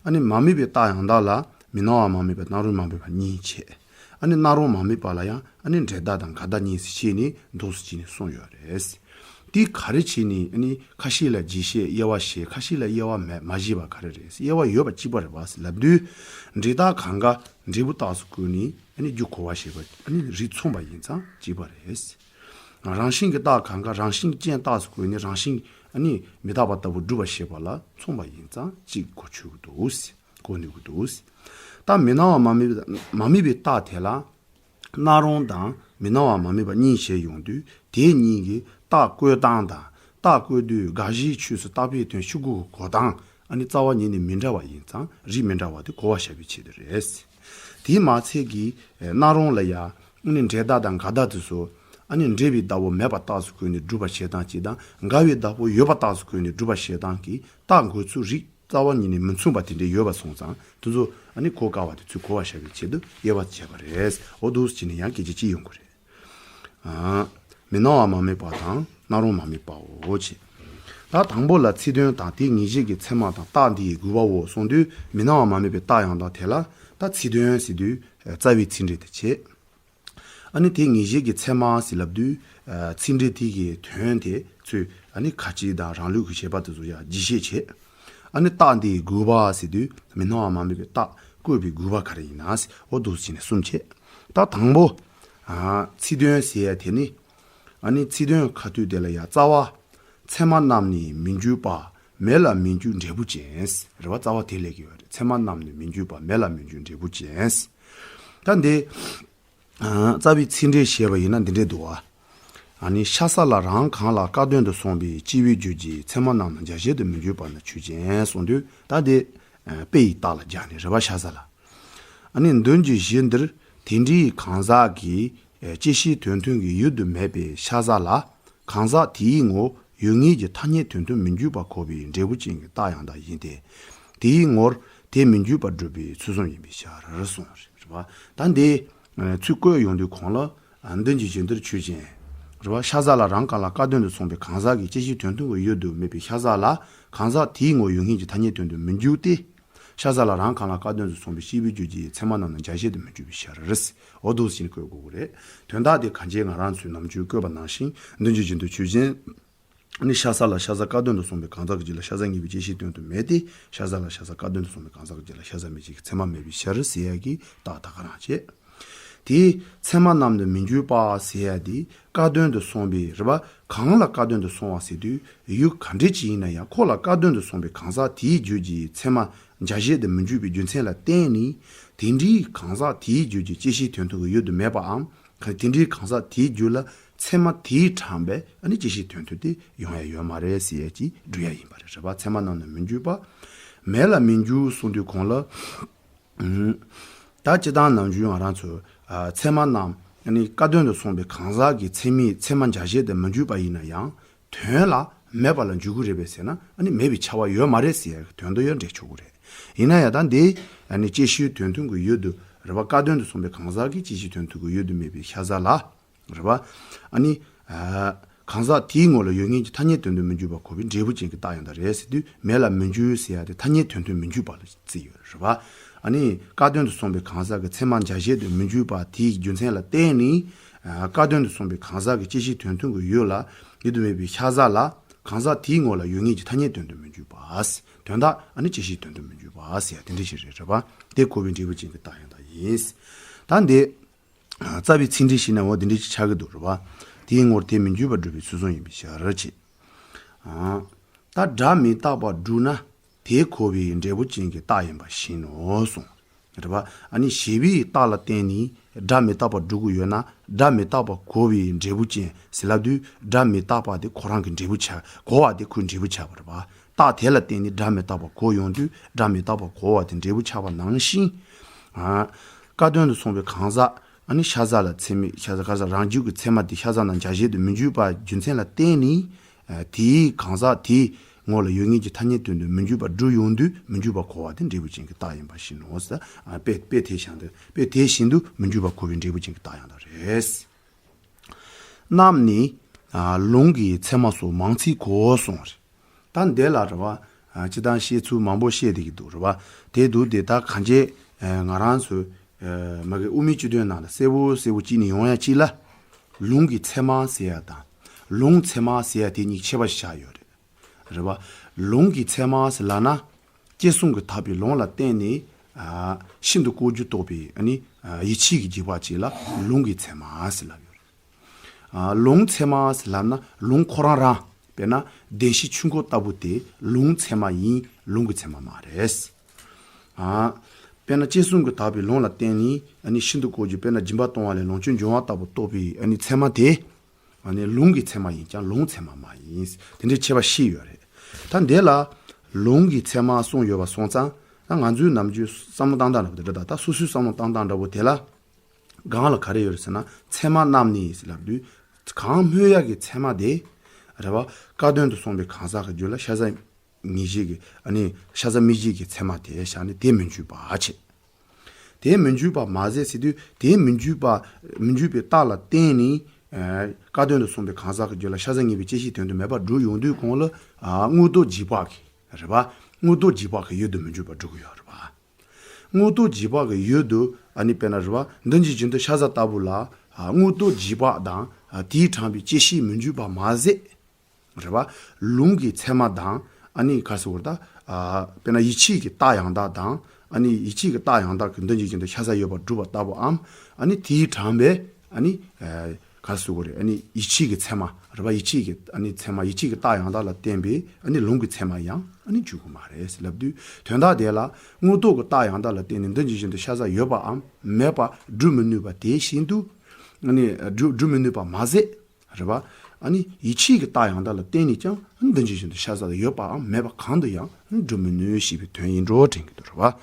ཨ་ནི་མ་དམིགས་པའི་རྟགས་ཡང་དག་ལ་མི་སྣང་བ་མ་དམིགས་པ་སྣང་རུང་མ་དམིགས་པ་གཉིས་བྱས། ཨ་ནི་སྣང་རུང་མ་དམིགས་པ་ལ་ཡང་ཨ་ནི་འབྲས་རྟགས་དང་འགལ་རྟགས་གཉིས་སུ་ཕྱེ་ནས་འདུག་སེ་བྱས་ནས་གསུངས་ཡོད་རེད། དེ་ག་རེ་བྱས་ནས་ཨ་ནི་ཁ་ཤས་ལ་རྗེས་ཤེས་དབྱེ་བ་བྱས། ཁ་ཤས་ལ་དབྱེ་བ་མེད་མ་བྱས་པ་ག་རེ་རེད། དབྱེ་བ་ཡོད་པ་གཅིག་པ་རེད་བ་ཟེར་ལབ་དུས། འབྲས་རྟགས་གང་ག་འབྲས་བུ་རྟགས་སུ་བཀོད་ནས་ཨ་ནི་རྒྱུ་གོ་བ་བྱས་པ་ཨ་ནི་རིགས་མཚུངས་པ་ཡིན་ཙང་གཅིག་པ་རེད། རང་བཞིན་གྱི་རྟགས་གང་ག་རང་བཞིན་ཅན་རྟགས་སུ་བཀོད་ནས་རང་བཞིན་ཨ་ནི་མི་རྟག་པ་ལྟ་བུ་སྒྲུབ་པར་བྱེད་པ་ལ་མཚུངས་པ་ཡིན་ཙང་གཅིག་གོ་ཆོད་ཀྱི་འདུག་གོ་ནུས་ཀྱི་འདུག་ད་མི་སྣང་བ་མ་དམིགས་པའི་མ་དམིགས་པའི་རྟགས་དེ་ལ་སྣང་རུང་དང་མི་སྣང་བ་མ་དམིགས་པ་གཉིས་བྱས་ཡོང་དུས་དེ་གཉིས་ཀྱི་རྟགས་བཀོད་སྟངས་དང་རྟགས་བཀོད་དུས་དགག་གཞིའི་ཆོས་སུ་རྟག་པའི་དོན་ཤུགས་ཀྱིས་གོ་སྟངས་ཨ་ནི་རྩ་བ་ཉིད་ནས་མི་འདྲ་བ་ཡིན་ཙང་རིགས་མི་འདྲ་བ་དེ་གོ་བ་བྱ་བའི་ཆེད་དུ་རེད། དེས་མ་ཚད་ཀྱི་སྣང་རུང་ལ་ཡང་ཨ་ནི་འབྲས་རྟགས་དང་འགལ་རྟགས་དེ་ཚོ་ཨ་ནི་འབྲེལ་བའི་བདག་པོ་མེད་པ་རྟགས་སུ་བཀོད་ནས་སྒྲུབ་པར་བྱེད་སྟངས་གཅིག་དང་འགལ་བའི་བདག་པོ་ཡོད་པ་རྟགས་སུ་བཀོད་ནས་སྒྲུབ་པར་བྱེད་སྟངས་ཀྱི་རྟགས་འགོད་ཚུལ་རིགས་རྩ་བ་ཉིད་ནས་མི་མཚུངས་པ་དེ་འདྲ་ཡོད་པ་སོང་ཙང་དེ་ཚོ་ཨ་ནི་གོ་དཀའ་བ་དེ་ཚོས་གོ་བར་བྱ་བའི་ཆེད་དུ་དབྱེ་བ་བྱས་པ་རེད། འོ་འདུག་སེ་བྱས་ནས་ཡང་སྐད་ཆ་གཅིག་ཡོང་གི་རེད། ཨ། མི་སྣང་བ་མ་དམིགས་པ་དང་སྣང་རུང་མ་དམིགས་པའོ་ཅེས། ད་དང་པོ་ལ་ཚིག་དོན་དང་དེ་ངེས་བྱེད་ཀྱི་ཚད་མ་དང་རྟགས་འདི་ཡི་དགོས་པའོ་གསུངས་དུས་མི་སྣང་བ་མ་དམིགས་པའི་རྟགས་ཡང་དག་དེ་ལ་ད་ཚིག་དོན་ཟེར་དུས་རྩ་བའི་ཚིག་འགྲེལ་དེ་བྱེད། ཨ་ནི་དེ་ངེས་བྱེད་ཀྱི་ཚད་མ་ཟེར་ལབ་དུས། ཨ། ཚིག་འགྲེལ་དེ་གི་དོན་དེ་ཚོས་ཨ་ནི་ཁ་ཅིག་དང་རང་ལུགས་ཀྱི་བྱེད་པ་དེ་ཚོ་ཡང་རྒྱས་བཤད་བྱེད། ཨ་ནི་རྟགས་འདི་དགོས་པ་ཟེར་དུས་མི་སྣང་བ་མ་དམིགས་པའི་རྟགས་བཀོད་པའི་དགོས་པ་ག་རེ་ཡིན་ན་ཟེར། འོ་འདུག་སེ་བྱས་ནས་གསུམ་བྱེད། ད་དང་པོ། ཨ། ཚིག་དོན་ཟེར་ཡ་དེ་ནི། ཨ་ནི་ཚིག་དོན་ཁ་ཐུག་དེ་ལ་ཡང་རྩ་བ། ཚད་མ་རྣམས་ནི་མི་འགྱུར་བ། མེ་ལ་མི་འགྱུར་འབྲས་བུ་ཅན། རེད་བ། རྩ་བ་དེ་སླེབས་ཀྱི་ཡོད་རེད། ཚད་མ་རྣམས་ནི་མི་འགྱུར་བ། མེ་ལ་མི་འགྱུར་འབྲས་བུ་ཅན། ད་འདི། ཨ། རྩ་བའི་ཚིག་འགྲེལ་བྱས་པ་ཡིན་ན་འདི་འདྲས་འདུག་བ། ཨ་ནི་ཤ་ཟ་ལ་རང་གང་ལ་སྐལ་དོན་དུ་སོང་བའི་སྐྱེས་བུའི་རྒྱུད་ཀྱི་ཚད་མ་རྣམས་ནི་འཇལ་བྱེད་དུ་མི་འགྱུར་བ་ནི་ཆོས་ཅན་གསུངས་དུས་ད་འདི། ཨ། དཔེ་ཡི་རྟགས་ལ་སྦྱར་ནས་རེད་བ། ཤ་ཟ་ལ། ཨ་ནི་མདུན་གྱི་གཞི་འདིར་དེ་འདྲའི་གང་ཟག་གི་བཅད་ཤེས་དོན་མཐུན་གྱི་ཡུལ་དུ་མེད་པའི་ཤ་ཟ་ལ་གང་ཟག་དེའི་ངོར་ཡོད་ངེས་ཀྱི་ཐ་སྙད་དོན་མཐུན་མི་འགྱུར་བ་གོ་བའི་འབྲས་བུ་ཅན་གྱི་རྟགས་ཡང་དག་ཡིན་ཏེ། དེའི་ངོར་དེ་མི་འགྱུར་བར་སྒྲུབ་པའི་ཚུལ་གསུམ་ཡིན་པའི་ཕྱིར་གསུངས་རེད་བ། ད་འདི་ཚུལ་བཀོད་ཡོང་དུས་གོང་ལ་མདུན་གྱི་གཞི་འདིར་ཆོས་ཅན། རེད་བ། ཤ་ཟ་ལ་རང་གང་ལ་སྐལ་དོན་དུ་སོང་བའི་གང་ཟག་གི་བཅད་ཤེས་དོན་མཐུན་གྱི་ཡུལ་དུ་མེད་པའི་ཤ་ཟ་ལ་གང་ཟག་དེའི་ངོར་ཡོད་ངེས་ཀྱི་ཐ་སྙད་དོན་མཐུན་མི་འགྱུར་ཏེ། ཤ་ཟ་ལ་རང་གང་ལ་སྐལ་དོན་དུ་སོང་བའི་སྐྱེས་བུའི་རྒྱུད་ཀྱི་ཚད་མ་རྣམས་ནི་འཇལ་བྱེད་དུ་མི་འགྱུར་བའི་ཕྱིར། འོ་འདུག་སེ་བཀོད་དགོས་ཀྱི་རེད། དོན་དག་དེ་གང་ཅི་ང་རང་ཚོས་ནམ་རྒྱུན་བཀོད་པ་ནང་བཞིན་མདུན་གྱི་གཞི་འདིར་ཆོས་ཅན། ནི་ཤ་ཟ་ལ་ཤ་ཟ་སྐལ་དོན་དུ་སོང་བའི་གང་ཟག་གི་རྒྱུད་ལ་ཤ་ཟ་ངེས་པའི་བཅད་ཤེས་དོན་མཐུན་མེད་དེ། ཤ་ཟ་ལ་ཤ་ཟ་སྐལ་དོན་དུ་སོང་བའི་གང་ཟག་གི་རྒྱུད་ལ་ཤ་ཟ་མེད་བྱེད་ཀྱི་ཚད་མ་མེད་པའི་ཕྱིར་ཟེར་ཡ་གི་རྟགས་ད་ག་རང་བྱེད། དེའི་ཚད་མ་རྣམས་ནི་མི་འགྱུར་བ་ཟེར་ཡ་དེ་སྐལ་དོན་དུ་སོང་བའི་རེད་བ། གང་ལ་སྐལ་དོན་དུ་སོང་བ་ཟེར་དུས་ཡུལ་ག་འདྲས་ཅིག་ཡིན་ན་ཡང་ཁོ་ལ་སྐལ་དོན་དུ་སོང་བའི་གང་ཟག་དེའི་རྒྱུད་ཀྱི་ཚད་མ་འཇལ་བྱེད་དུ་མི་འགྱུར་བའི་རྒྱུ་མཚན་ལ་བརྟེན་ནས་དེ་འདྲའི་གང་ཟག་དེའི་རྒྱུད་ཀྱི་བཅད་ཤེས་དོན་མཐུན་གྱི་ཡུལ་དུ་མེད་པའམ། གང་དེ་འདྲའི་གང་ཟག་དེའི་རྒྱུད་ལ་ཚད་མ་དེའི་དྲངས་པའི་ཨ་ནི་བཅད་ཤེས་དོན་མཐུན་དེ་ཡོང་ཡ་ཡོད་མ་རེད་ཟེར་ཡ་ཅིག་འགྲོ་ཡ་ཡིན་པ་རེད། རེད་བ། ཚད་མ་རྣམས་ནི་མི་འགྱུར་བ། མེ་ལ་མི་འགྱུར་གསུངས་དུས་གོང་ལ། ཨུམ། ད་སྤྱིར་བཏང་ནམ་རྒྱུན་ང་རང་ཚོ་ཨ་ཚད་མ་རྣམས་ ཨ་ནི་ཁ་ཏོན་དུ་སོང་བའི་གང་ཟག་གི་ཚད་མའི་ཚད་མ་འཇལ་བྱེད་དུ་མི་འཇུག་པ་ཡིན་ན་ཡང་དོན་ལ་མེད་པ་ལ་འཇུག་གི་རེད་པས་ཟེར་ན། ཨ་ནི་མེད་པའི་ཁྱབ་པ་ཡོད་མ་རེད་ཟེར་ཡག་དོན་དུ་ཡང་འགྲེལ་ཆོག་གི་རེད། ཡིན་ན་ཡང་ད་འདི་ཨ་ནི་བཅད་ཤེས་དོན་མཐུན་གྱི་ཡུལ་དུ་རེད་པ། ཁ་ཏོན་དུ་སོང་བའི་གང་ཟག་གི་བཅད་ཤེས་དོན་མཐུན་གྱི་ཡུལ་དུ་མེད་པའི་ཤ་ཟ་ལ། རེད་པ། ཨ་ནི། ཨ། གང་ཟག་དེའི་ངོ་ལ་ཡོད་ངེས་ཀྱི་ཐ་སྙད་དོན་དུ་མི་འཇུག་པ་གོ་བའི་འབྲས་བུ་ཅན་གྱི་རྟགས་ཡང་དག་རེད་ཟེར་དུས། མེད་ལ་མི་འཇུག་ཟེར་ཡ་དེ་ཐ་སྙད་དོན་དུ་མི་འཇུག་པ་ལ་བརྩི་ཡོད་རེད་པ། ཨ་ནི་ཁ་ཏོན་དུ་སོང་བའི་གང་ཟག་གི་ཚད་མ་འཇལ་བྱེད་དུ་མི་འཇུག་པ་དེའི་རྒྱུ་མཚན་ལ་བརྟེན་ནས། ཨ། ཁ་ཏོན་དུ་སོང་བའི་གང་ཟག་གི་བཅད་ཤེས་དོན་མཐུན་གྱི་ཡུལ་ལ་ཡུལ་དུ་མེད་པའི་ཤ་ཟ་ལ། གང་ཟག་དེའི་ངོ་ལ་ཡོད་ངེས་ཀྱི་ཐ་སྙད་དོན་དུ་མི་འཇུག་པ། དོན་དག་ཨ་ནི་བཅད་ཤེས་དོན་དུ་མི་འཇུག་པ་ཟེར་ཡ་དེ་འདྲ་ཞིག་རེད། རེད་པ། དེ་གོ་བའི་འབྲས་བུ་ཅན་གྱི་རྟགས་ཡང་དག་ཡིན། ད་འདི། རྩ་བའི་ཚིག་འགྲེལ་ཞིག་ན་འོ་དེ་འདྲ་ཞིག་ཆགས་ཀྱི་འདུག་རེད་པ། དེའི་ངོར་དེ་མི་འཇུག་པར་སྒྲུབ་པའི་ཚུལ་གསུམ་ཡིན་པའི་ཕྱིར་ཅེས། ཨ། ད་སྒྲ་མི་རྟག་པར་སྒྲུབ་ན་དེ་གོ་བའི་འབྲས་བུ་ཅན་གྱི་རྟགས་ཡིན་པ་བཞིན་ནོ་གསུངས། རེད་པ། ཨ་ནི་ཞེས་པའི་རྟགས་ལ་བརྟེན་ནས་སྒྲ་མི་རྟག་པར་སྒྲུབ་ཀྱི་ཡོད་ན། སྒྲ་མི་རྟག་པ་གོ་བའི་འབྲས་བུ་ཅན་ཟེར་ལབ་དུས། སྒྲ་མི་རྟག་པ་དེ་ཁོ་རང་གི་འབྲས་བུ་ཆགས། གོ་བ་དེ་ཁོའི་འབྲས་བུ་ཆགས་པ་རེད་པ། རྟགས་དེ་ལ་བརྟེན་ནས་སྒྲ་མི་རྟག་པ་གོ་ཡོང་དུས། སྒྲ་མི་རྟག་པ་གོ་བ་དེ་འབྲས་བུ་ཆགས་པ་ནང་བཞིན། ཨ། ཁ་ཏོན་དུ་སོང་བའི་གང་ཟག་ཨ་ནི་ཤ་ཟ་ལ་ཚད་མའི་ཤ་ཟ་ག་ཟ་རང་རྒྱུད་ཀྱི་ཚད་མ་དེ་ཤ་ཟ་ན་འཇལ་བྱེད་དུ་མི་འཇུག་པ་རྒྱུ་མཚན་ལ་བརྟེན་ནས། ཨ། དེའི་གང་ཟག་དེའི་ངོ་ལ་ཡོད་ངེས་ཀྱི་ཐ་སྙད་དོན་དུ་མི་འཇུག་པར་སྒྲུབ་ཡོང་དུས། མི་འཇུག་པ་གོ་བ་དེ་འབྲས་བུ་ཅན་གྱི་རྟགས་ཡིན་པ་བཞིན་ནོ་ཟེར། ཨ། དཔེ་དཔེ་དེ་བཞིན་དུ་དཔེ་དེ་བཞིན་དུ་མི་འཇུག་པ་གོ་བའི་འབྲས་བུ་ཅན་གྱི་རྟགས་ཡང་དག་རེད། རྣམས་ནི། ཨ། ལུང་གི་ཚད་མ་སོགས་མང་ཚིག་གོ་གསུངས་རེད། ད་འདི་ལ་རེད་པ། ཨ། སྤྱིར་བཏང་བཤད་ཚུལ་མང་པོ་བཤད་བསྡད་ཀྱི་འདུག་རེད་པ། དེ་འདུག་སྟེ་ད་གང་ཅི། ཨ། ང་རང་ཚོའི། ཨ། མ་གི་དབུ་མའི་སྤྱི་དོན་ནང་ལ་གསལ་པོ་གསལ་པོ་གཅིག་ནས་ཡོང་ཡ་གཅིག་ལ། ལུང་གི་ཚད་མ་ཟེར་ཡ་དང་ལུང་ཚད་མ་ཟེར་ཡ་དེ་གཉིས་ཁྱད་པར་ཞིག་ཆགས་ཡོད་རེད། རེད་པ། ལུང་གི་ཚད་མ་ཟེར་ལབ་ན། ཅི་གསུང་གིས་དག་པའི་ལུང་ལ་བརྟེན་ནས། ཨ། ཤིན་ཏུ་ལྐོག་གྱུར་རྟོགས་པའི་ཨ་ནི། ཨ། ཡིད་ཆེས་ཀྱི་འཇིགས་པ་ཅིག་ལ་ལུང་གི་ཚད་མ་ཟེར་ལབ་ཡོད་རེད། ཨ། ལུང་ཚད་མ་ཟེར་ལབ་ན་ལུང་ཁོ་རང་རང་། དཔེར་ན་བདེན་བཞིའི་ཆོས་འཁོར་ལྟ་བུ་དེ་ལུང་ཚད་མ་ཡིན། ལུང་གི་ཚད་མ་མ་རེད། ཨ། དཔེར་ན་ཅི་གསུང་གིས་དག་པའི་ལུང་ལ་བརྟེན་ནས་ཨ་ནི་ཤིན་ཏུ་ལྐོག་གྱུར། དཔེར་ན་སྦྱིན་པ་གཏོང་བ་ལས་ལོངས་སྤྱོད་འབྱུང་བ་ལྟ་བུ་རྟོགས་པའི་ཨ་ནི་ཚད་མ་དེ། ཨ་ནི་ལུང་གི་ཚད་མ་ཡིན་ཀྱང་ལུང་ཚད་མ་མ་ཡིན། དེ་འདྲའི་ཁྱད་པར་ཕྱེ་ཡོད་རེད། ད་འདི་ལ་ལུང་གི་ཚད་མ་གསུངས་ཡོད་པ་སོང་ཙང་། ད་ང་ཚོའི་ནམ་རྒྱུན་བསམ་བློ་བཏང་སྟངས་འདྲ་པོ་དེ་འདྲ་དང་། ད་སོ་སོའི་བསམ་བློ་བཏང་སྟངས་འདྲ་པོ་དེ་ལ་སྒང་ལ་ག་རེ་ཡོད་རེད་ཟེར་ན། ཚད་མ་རྣམས་ནི་ཟེར་ལབ་དུས། གང་སྨོས་ཡག་གི་ཚད་མ་དེ། རེད་པ། ཁ་ཏོན་དུ་སོང་བའི་གང་ཟག་གི་རྒྱུད་ལ་ཤ་ཟ་མིག་བྱེད་ཀྱི། ཨ་ནི་ཤ་ཟ་མིག་བྱེད་ཀྱི་ཚད་མ་དེ་བཞག་ནས་དེ་མི་འཇུག་པ་བྱེད། དེ་མི་འཇུག་པ་མ་ཟད་ཟེར་དུས། དེ་མི་འཇུག་པ། མི་འཇུག་པའི་རྟགས་ལ་བརྟེན་ནས། ཨ། ཁ་ཏོན་དུ་སོང་བའི་གང་ཟག་གི་རྒྱུད་ལ་ཤ་ཟ་ངེས་པའི་བཅད་ཤེས་དོན་དུ་མེད་པར་སྒྲུབ་ཡོང་དུས་གོང་ལ། ཨ། དངོས་རྟོག་འཇིགས་པ་གི། རེད་པ། དངོས་རྟོག་འཇིགས་པ་གི་ཡུལ་དུ་མི་འཇུག་པར་སྒྲུབ་ཀྱི་ཡོད་རེད་པ། དངོས་རྟོག་འཇིགས་པ་གི་ཡུལ་དུ་ཨ་ནི་དཔེར་ན་རེད་པ། འདི་འཇིག་རྒྱུན་དུ་ཤ་ཟ་ལྟ་བུ་ལ། ཨ། དངོས་རྟོག་འཇིགས་པ་དང་། ཨ། དེས་དྲངས་པའི་བཅད་ཤེས་མི་འཇུག་པ་མ་ཟད། རེད་པ། ལུང་གི་ཚད་མ་དང་། ཨ་ནི་ག་རེ་ཟེར་དགོས་རེད་ད། ཨ། དཔེར་ན་ཡིད་ཆེས་ཀྱི་རྟགས་ཡང་དག་དང་། ཨ་ནི་ཡིད་ཆེས་ཀྱི་རྟགས་ཡང་དག་གིས་འདི་འཇིག་རྒྱུན་དུ་ཤ་ཟ་ཡོད་པར་སྒྲུབ་པ་ལྟ་བུའམ། ཨ་ནི་དེས་དྲངས་པའི། ཨ་ནི། ཨ། ག་རེ་ཟེར་དགོས་རེད། ཨ་ནི་ཡིད་ཆེས་ཀྱི་ཚད་མ། རེད་པ། ཡིད་ཆེས་ཀྱི་ཨ་ནི་ཚད་མ། ཡིད་ཆེས་ཀྱི་རྟགས་ཡང་དག་ལ་བརྟེན་པའི་ཨ་ནི་ལུང་གི་ཚད་མ་ཡང་ཨ་ནི་འཇུག་གི་མ་རེད་ཟེར་ལབ་དུས། དོན་དག་དེ་ལ་དངོས་རྟོག་གི་རྟགས་ཡང་དག་ལ་བརྟེན་ནས་འདི་འཇིག་རྒྱུན་དུ་ཤ་ཟ་ཡོད་པའམ་མེད་པ་སྒྲུབ་མི་ནུས་པ་དེ་བཞིན་དུ། ཨ་ནི་སྒྲུབ་སྒྲུབ་མི་ནུས་པ་མ་ཟད། རེད་པ། ཨ་ནི་ཡིད་ཆེས་ཀྱི་རྟགས་ཡང་དག་ལ་བརྟེན་ནས་ཀྱང་འདི་འཇིག་རྒྱུན་དུ་ཤ་ཟ་ཡོད་པའམ་མེད་པ་གང་དུ་ཡང་སྒྲུབ་མི་ནུས་ཞེས་པའི་དོན་ཡིན་འགྲོ་དྲན་གྱི་འདུག། རེད་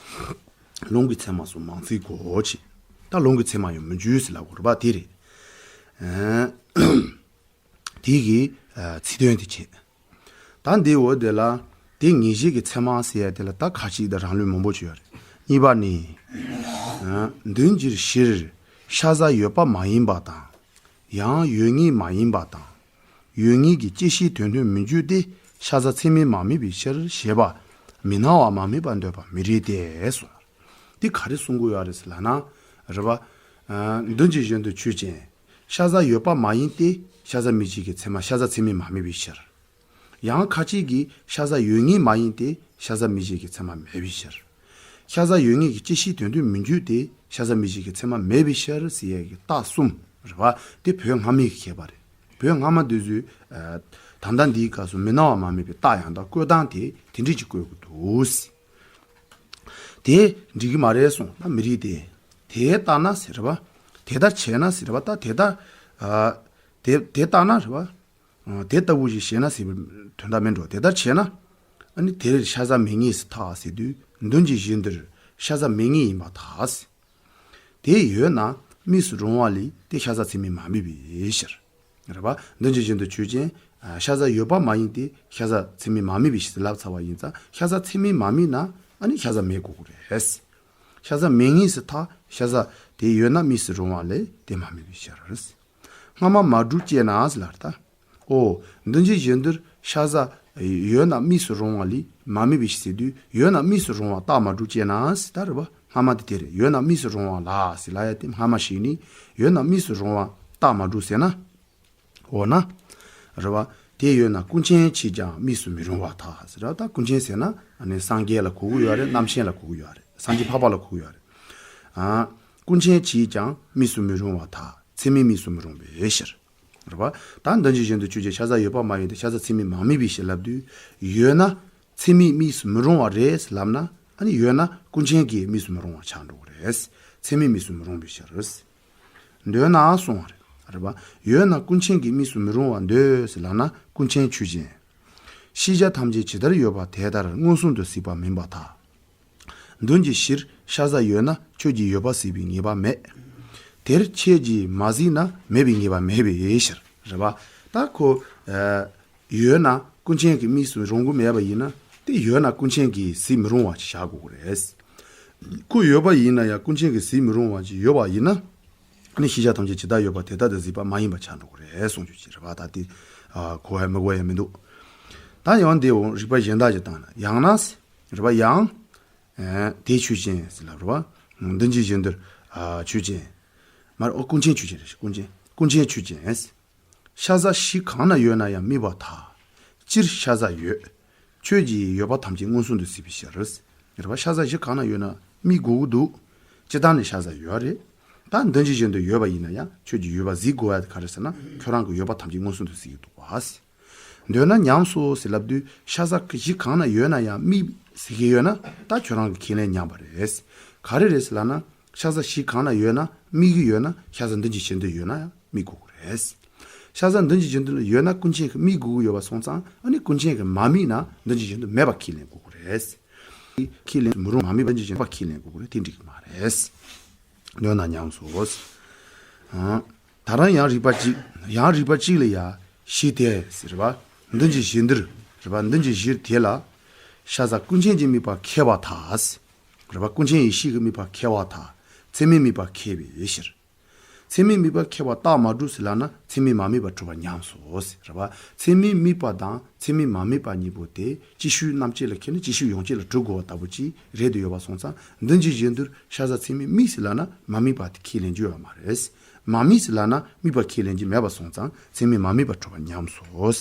པ། ལུང་གི་ཚད་མ་སོགས་མང་ཚིག་གོ་ཅེས། ད་ལུང་གི་ཚད་མ་ཡང་མི་འཇུག་ཟེར་ལབ་དགོས་རེད་པ། དེ་རེད། ཨ། དེ་གི། ཨ། ཚིག་དོན་དེ་བྱས། ད་འདི་འོ་དེ་ལ། དེ་ངེས་ཤེས་ཀྱི་ཚད་མ་ཟེར་ཡ་དེ་ལ་ད་ཁ་ཅིག་དང་རང་ལུགས་མང་པོ་ཅིག་ཡོད་རེད། གཉིས་པ་ནི། ཨ། འདི་འཇིག་གཞིར་ཤ་ཟ་ཡོད་པ་མ་ཡིན་པ་དང་། ཡང་ཡོད་ངེས་མ་ཡིན་པ་དང་། ཡོད་ངེས་ཀྱི་བཅད་ཤེས་དོན་མཐུན་མི་འཇུག་སྟེ། ཤ་ཟ་ཚད་མས་མ་དམིགས་པའི་ཕྱིར་ཞེས་པ། མི་སྣང་བ་མ་དམིགས་པར་འདོད་པ་མི་རིགས་ཏེ་གསུངས། འདི་ག་རེ་གསུང་གི་ཡོད་རེད་ཟེར་ལབ་ན། རེད་པ། ཨ། འདི་འཇིག་རྒྱུན་དུ་ཆོས་ཅན། ཤ་ཟ་ཡོད་པ་མ་ཡིན་ཏེ། ཤ་ཟ་མིག་བྱེད་ཀྱི་ཚད་མ་ཤ་ཟ་ཚད་མས་མ་དམིགས་པའི་ཕྱིར། ཡང་ཁ་ཅིག་གིས་ཤ་ཟ་ཡོད་ངེས་མ་ཡིན་ཏེ། ཤ་ཟ་མིག་བྱེད་ཀྱི་ཚད་མ་མེད་པའི་ཕྱིར། ཤ་ཟ་ཡོད་ངེས་ཀྱི་བཅད་ཤེས་དོན་མཐུན་མི་འཇུག་སྟེ། ཤ་ཟ་མིག་བྱེད་ཀྱི་ཚད་མ་མེད་པའི་ཕྱིར་ཟེར་ཡས་ཀྱི་རྟགས་གསུམ་རེད་པ། དེ་བོད་སྔ་མའི་མཁས་པ་རེད། བོད་སྔ་མ་དེ་ཚོས། ཨ། ད་ལྟ་འདིའི་སྐབས་སུ་མི་སྣང་བ་མ་དམིགས་པའི་རྟགས་ཡང་དག་བཀོད་སྟངས་དེ་དེ་འདྲ་ཅིག་བཀོད་ཀྱི་འདུག། དེ་འགྲིག་གི་མ་རེད་གསུངས། ད་མི་རིགས་དེ། དེ་ལྟ་ན་ཟེར་བ། དེ་ལྟར་བྱས་ན་ཟེར་བ། ད་དེ་ལྟར། ཨ། དེ་དེ་ལྟ་ན་ཟེར་བ། ཨ། དེ་ལྟ་བུ་ཞིག་བྱས་ན་ཟེར་བའི་དོན་དག་མིན་འགྲོ། དེ་ལྟར་བྱས་ན། ཨ་ནི་དེར་ཤ་ཟ་མེད་ངེས་སུ་ཐལ་ཟེར་དུས། འདི་འཇིག་རྒྱུན་དུ་ཤ་ཟ་མེད་ངེས་ཡིན་པར་ཐལ་ཟེར། དེ་ཡོད་ན་ དམིགས་སུ་རུང་བ་ལས་དེ་ཤ་ཟ་ཚད་མས་མ་དམིགས་པའི་ཕྱིར། རེད་པ། འདི་ཇི་བཞིན་དུ་ཆོས་ཅན། ཨ། ཤ་ཟ་ཡོད་པ་མ་ཡིན་ཏེ་ཤ་ཟ་ཚད་མས་མ་དམིགས་པའི་ཕྱིར་ལབ་ཚར་བ་ཡིན་ཙང་། ཤ་ཟ་ཚད་མས་མ་དམིགས་ན་ཨ་ནི་ཤ་ཟ་མེད་དགོས་ཀྱི་རེད། ཤ་ཟ་མེད་ངེས་སུ་ཐལ། ཤ་ཟ་དེ་ཡོད་ན་དམིགས་སུ་རུང་བ་ལས་དེ་མ་དམིགས་པའི་ཕྱིར། སྔ་མ་མ་གྲུབ་ཅེ་ན་ཟེར་ལབ་ད། ཨོ། འདི་ཇི་བཞིན་དུ་ཤ་ཟ་ཡོད་ན་དམིགས་སུ་རུང་བ་ལས་མ་དམིགས་པའི་ཕྱིར་ཟེར་དུས། ཡོད་ན་དམིགས་སུ་རུང་བ་རྟགས་མ་གྲུབ་ཅེ་ན་ཟེར་ད། རེད་པ། སྔ་མ་དེ་དེ་རེད། ཡོད་ན་དམིགས་སུ་རུང་བ་ལ་ཟེར་ལབ་ཡ་དེ་སྔ་མ་ཞིག་ནས་ཡོད་ན་དམིགས་སུ་རུང་བ་རྟགས་མ་གྲུབ་ཟེར་ན། འོ་ན། རེད་པ། དེ་ཡོད་ན་ཀུན་མཁྱེན་གྱིས་ཀྱང་དམིགས་སུ་མི་རུང་བར་ཐལ་ཟེར་ར། ད་ཀུན་མཁྱེན་ཟེར་ན་ཨ་ནི་སངས་རྒྱས་ལ་གོ་གི་ཡོད་རེད། རྣམ་མཁྱེན་ལ་གོ་གི་ཡོད་རེད། སངས་རྒྱས་འཕགས་པ་ལ་གོ་གི་ཡོད་རེད། ཨ། ཀུན་མཁྱེན་གྱིས་ཀྱང་དམིགས་སུ་མི་རུང་བར་ཐལ། ཚད་མས་དམིགས་སུ་མི་རུང་བའི་ཕྱིར། རེད་པ། ད་འདི་ཇི་བཞིན་དུ་ཆོས་ཅན། ཤ་ཟ་ཡོད་པ་མ་ཡིན་ཏེ་ཤ་ཟ་ཚད་མས་མ་དམིགས་པའི་ཕྱིར་ལབ་དུས། ཡོད་ན་ཚད་མས་དམིགས་སུ་མི་རུང་བ་རེད་ལབ་ན། ཨ་ནི་ཡོད་ན་ཀུན་མཁྱེན་གྱིས་དམིགས་སུ་མི་རུང་བ་ཆགས་འགྲོ་གི་རེད། ཚད་མས་དམིགས་སུ་མི་རུང་བའི་ཕྱིར། འདོད་ན་གསུང་བ་རེད། རེད་པ། ཡོད་ན་ཀུན་མཁྱེན་གྱིས་དམིགས་སུ་མི་རུང་བར་འདོད་ཟེར་ལབ་ན་ཀུན་མཁྱེན་ཆོས་ཅན། ཤེས་བྱ་ཐམས་ཅད་ཇི་ལྟར་ཡོད་པ་དེ་ལྟར་མངོན་སུམ་དུ་གཟིགས་པ་མིན་པར་ཐལ། མདུན་གྱི་གཞིར་ཤ་ཟ་ཡོད་ན་ཁྱོད་ཀྱིས་ཡོད་པ་གཟིགས་པའི་ངེས་པ་མེད། དེར་ཁྱེད་ཀྱིས་མ་གཟིགས་ན་མེད་པའི་ངེས་པ་མེད་པའི་ཕྱིར། རེད་པ། ད་ཁོ། ཨ། ཡོད་ན་ཀུན་མཁྱེན་གྱིས་དམིགས་སུ་རུང་གི་མེད་པ་ཡིན་ན། དེ་ཡོད་ན་ཀུན་མཁྱེན་གྱིས་གཟིགས་མི་རུང་བ་ཞིག་བཞག་དགོས་ཀྱི་རེད། ཁོ་ཡོད་པ་ཡིན་ན་ཡང་ཀུན་མཁྱེན་གྱིས་གཟིགས་མི་རུང་བ་ཞིག་ཡོད་པ་ཡིན་ན། ནི་ཤེས་བྱ་ཐམས་ཅད་ཇི་ལྟར་ཡོད་པ་དེ་ལྟར་དུ་གཟིགས་པ་མ་ཡིན་པ་ཆགས་འགྲོ་གི་རེད་གསུང་རྒྱུ་ཅིག་རེད་པ། ད་དེ། ཨ། གོ་བ་མི་གོ་བ་མི་འདུག་ད་ཡང་དེ་འོང་རིགས་པ་གཞན་དག་ཅིག་བཏང་ན། ཡང་ན། རེད་པ། ཡང་། ཨ། དེ་ཆོས་ཅན་ཟེར་ལབ་རེད་པ། འདི་ཇི་བཞིན་དུ། ཨ། ཆོས་ཅན། མ་རེད། ཨོ། ཀུན་མཁྱེན་ཆོས་ཅན་རེད། ཀུན་མཁྱེན། ཀུན་མཁྱེན་ཆོས་ཅན། ཤ་ཟ་གཞི་གང་ན་ཡོད་ན་ཡང་དམིགས་པར་ཐལ། སྤྱིར་ཤ་ཟ་ཡོད། ཁྱོད་ཀྱིས་ཡོད་པ་ཐམས་ཅད་མངོན་སུམ་དུ་གཟིགས་པའི་ཕྱིར། རེད་པ། ཤ་ཟ་གཞི་གང་ན་ཡོད་ན་དམིགས་དགོས་ཀྱི་འདུག་སྤྱིར་བཏང་ནས་ཤ་ཟ་ཡོད་རེད། ད་འདི་ཇི་བཞིན་དུ་ཡོད་པ་ཡིན་ན་ཡང་ཁྱོད་ཀྱིས་ཡོད་པ་གཟིགས་དགོས་ཡ་དེ་ག་རེ་ཟེར་ན། ཁྱོད་རང་གིས་ཡོད་པ་ཐམས་ཅད་མངོན་སུམ་དུ་གཟིགས་ཀྱི་འདུག་པ། འདོད་ན་ཉམས་སོ་ཟེར་ལབ་དུས། ཤ་ཟ་གཞི་གང་ན་ཡོད་ན་ཡང་དམིགས་ཟེར་གྱི་ཡོད་ན། ད་ཁྱོད་རང་གི་ཁས་ལེན་ཉམས་པ་རེད། ག་རེ་རེད་ཟེར་ལབ་ན། ཤ་ཟ་གཞི་གང་ན་ཡོད་ན་དམིགས་ཀྱི་ཡོད་ན། ཤ་ཟ་འདི་ཇི་བཞིན་དུ་ཡོད་ན་ཡང་དམིགས་དགོས་ཀྱི་རེད། ཤ་ཟ་འདི་ཇི་བཞིན་དུ་ཡོད་ན་ཀུན་མཁྱེན་གྱིས་དམིགས་དགོས་ཀྱི་ཡོད་པ་སོང་ཙང་། ཨ་ནི་ཀུན་མཁྱེན་གྱིས་མ་དམིགས་ན་འདི་ཇི་བཞིན་དུ་མེད་པ་ཁས་ལེན་དགོས་ཀྱི་རེད། ཁས་ལེན་མི་རུང་། མ་དམིགས་པ་འདི་ཇི་བཞིན་དུ་མེད་པ་ཁས་ལེན་དགོས་ཀྱི་རེད། དེ་འགྲིག་གི་མ་རེད། འདོད་ན་ཉམས་སོ། ཨ། ད་རང་ཡང་རིགས་པ་གཅིག་ཡང་རིགས་པ་གཅིག་ལ་ཡ། གཞི་དེ་ཟེར་བ། འདི་ཇི་བཞིན་དུ། རེད་པ། འདི་ཇི་བཞིན་དེ་ལ། ཤ་ཟ་ཀུན་མཁྱེན་གྱི་དམིགས་པ་ཁེལ་བར་ཐལ། རེད་པ། ཀུན་མཁྱེན་ཡེ་ཤེས་ཀྱི་དམིགས་པ་ཁེལ་བར་ཐལ། ཚད་མས་དམིགས་པ་ཁེལ་བའི་ཕྱིར། ཚད་མས་དམིགས་པ་ཁེལ་བ་རྟགས་མ་གྲུབ་ཟེར་ལབ་ན་ཚད་མས་མ་དམིགས་པ་གྲུབ་པ་ཉམས་སོ་ཟེར། རེད་པ། ཚད་མས་དམིགས་པ་དང་ཚད་མས་མ་དམིགས་པ་གཉིས་པོ་དེ་ཅིག་ཤོས་རྣམ་བཅད་ལ་ཁེལ་ནས་ཅིག་ཤོས་ཡོངས་བཅད་ལ་གྲུབ་དགོས་པ་ལྟ་བུ་ཅིག་རེད་དུ་ཡོད་པ་སོང་ཙང་། འདི་ཇི་བཞིན་དུ་ཤ་ཟ་ཚད་མས་དམིགས་ཟེར་ལབ་ན་མ་དམིགས་པ་དེ་ཁས་ལེན་རྒྱུ་ཡོད་མ་རེད། མ་དམིགས་ཟེར་ལབ་ན་དམིགས་པ་ཁས་ལེན་རྒྱུ་མེད་པ་སོང་ཙང་ཚད་མས་མ་དམིགས་པ་གྲུབ་པ་ཉམས་སོ།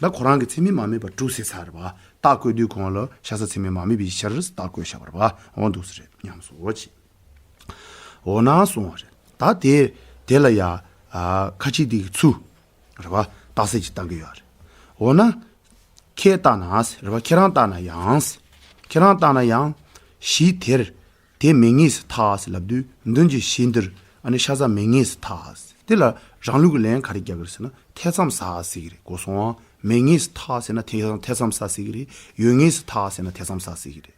ད་ཁོ་རང་གིས་ཚད་མས་མ་དམིགས་པ་གྲུབ་ཟེར་ཚར་བ། རྟགས་བཀོད་དུས་གོང་ལ་ཤ་ཟ་ཚད་མས་མ་དམིགས་པའི་ཕྱིར་རྟགས་བཀོད་བཞག་པ་རེད་པ། འོ་འདུག་སེ་རེད། ཉམས་སོ་ཅེས། འོ་ན་གསུང་བ་རེད། ད་དེ་དེ་ལ་ཡ། ཨ། ཁ་ཅིག་དེ་གི་ཚུལ། རེད་པ། རྟགས་གསལ་ཅིག་བཏང་གི་ཡོད་རེད། འོ་ན། ཁྱེད་ལྟ་ན་ཟེར། རེད་པ། ཁྱེད་རང་ལྟ་ན་ཡང་ཟེར། ཁྱེད་རང་ལྟ་ན་ཡང་། གཞི་དེར། དེ་མེད་ངེས་སུ་ཐལ་ཟེར་ལབ་དུས། མདུན་གྱི་གཞི་འདིར། ཨ་ནི་ཤ་ཟ་མེད་ངེས་སུ་ཐལ་ཟེར། དེ་ལ་རང་ལུགས་ཀྱི་ལན་ག་རེ་རྒྱག་གི་རེད་ཟེར་ན། ཐེ་ཚོམ་ཟ་ཟེར་གྱི་རེད། གོ་སོང་ཨ། མེད་ངེས་སུ་ཐལ་ཟེར་ན་ཐེ་ཐེ་ཚོམ་ཟ་ཟེར་གྱི་རེད། ཡོད་ངེས་སུ་ཐལ་ཟེར་ན་ཐེ་ཚོམ་ཟ་ཟེར་གྱི་རེད།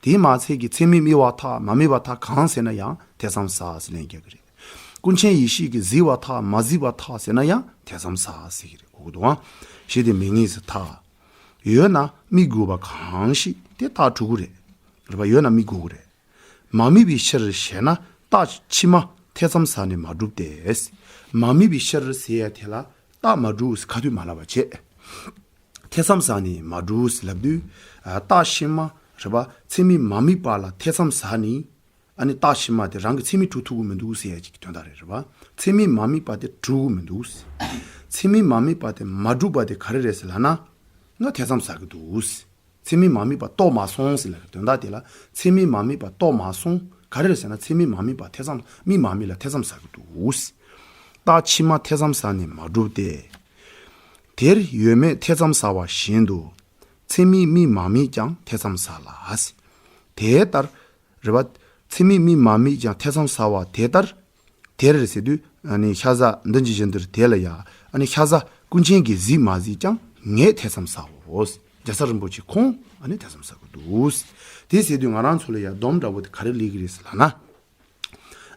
དེས་མ་ཚད་ཀྱི་ཚད་མས་དམིགས་པར་ཐལ། མ་དམིགས་པར་ཐལ་གང་ཟེར་ན་ཡང་ཐེ་ཚོམ་ཟ་ཟེར་ལན་རྒྱག་གི་རེད། ཀུན་མཁྱེན་ཡེ་ཤེས་ཀྱིས་གཟིགས་པར་ཐལ། མ་གཟིགས་པར་ཐལ་ཟེར་ན་ཡང་ཐེ་ཚོམ་ཟ་ཟེར་གྱི་རེད། གོ་གི་འདུག་ཨང་། ཞེས་དེ་མེད་ངེས་སུ་ཐལ། ཡོད་ན་དམིགས་དགོས་པ་གང་ཞིག་དེ་རྟགས་གྲུབ་ཀྱི་རེད། རེད་པ། ཡོད་ན་དམིགས་དགོས་ཀྱི་རེད། མ་དམིགས་པའི་ཕྱིར་ཞེ་ན། རྟགས་ཕྱི་མ་ཐེ་ཚོམ་ཟ་ནས་མ་གྲུབ་སྟེ། མ་དམིགས་པའི་ཕྱིར་ཟེར་ཡ་དེ་ལ་རྟགས་མ་གྲུབ་ཁ་ཐུག་མ་ལབ་པ་བྱས། ཐེ་ཚོམ་ཟ་ནས་མ་གྲུབ་ལབ་དུས། ཨ། རྟགས་ཕྱི་མ། རེད་པ། ཚད་མས་མ་དམིགས་པ་ལ་ཐེ་ཚོམ་ཟ་ནས། ཨ་ནི་རྟགས་ཕྱི་མ་དེ་རང་གི་ཚད་མས་གྲུབ་ཐུབ་ཀྱི་མི་འདུག་ཟེར་ཡ་ཅིག་གི་དོན་དག་རེད། རེད་པ། ཚད་མས་མ་དམིགས་པ་དེ་གྲུབ་ཀྱི་མི་འདུག། ཚད་མས་མ་དམིགས་པ་དེ་མ་གྲུབ་པ་དེ་ག་རེ་རེད་ཟེར་ལབ་ན། ང་ཐེ་ཚོམ་ཟ་གི་འདུག། ཚད་མས་མ་དམིགས་པ་རྟོགས་མ་སོང་ཟེར་ལབ་ཀྱི་དོན་དག་དེ་ལ། ཚད་མས་མ་དམིགས་པ་རྟོགས་མ་སོང་། ག་རེ་རེད་ཟེར་ན། ཚད་མས་མ་དམིགས་པ་ཐེ་ཚོམ། དམིགས་མ་དམིགས་ལ་ཐེ་ཚོམ་ཟ་གི་འདུག། རྟགས་ཕྱི་མ་ཐེ་ཚོམ་ཟ་ནས་མ་གྲུབ་སྟེ། དེར་ཡོད་མེད་ཐེ་ཚོམ་ཟ་བ་བཞིན་དུ། ཚད་མས་དམིགས་མ་དམིགས་ཀྱང་ཐེ་ཚོམ་ཟ་ལ། དེ་ལྟར། རེད་པ། ཚད་མས་དམིགས་མ་དམིགས་ཀྱང་ཐེ་ཚོམ་ཟ་བ་དེ་ལྟར། དེར་ཟེར་དུས། ཨ་ནི་ཤ་ཟ་འདི་ཇི་བཞིན་དུ་དེ་ལ་ཡ། ཨ་ནི་ཤ་ཟ་ཀུན་མཁྱེན་གྱིས་གཟིགས་མ་གཟིགས་ཀྱང་ངས་ཐེ་ཚོམ་ཟའོ། རྒྱལ་ཚབ་རིན་པོ་ཆེ་ཁོང་ཨ་ནི་ཐེ་ཚོམ་ཟ་གི་འདུག། དེ་ཟེར་དུས་ང་རང་ཚོ་ལ་ཡ་སྡོམ་འདྲ་བོ་དེ་ག་རེ་སླེབས་ཀྱི་རེད་ཟེར་ལབ་ན།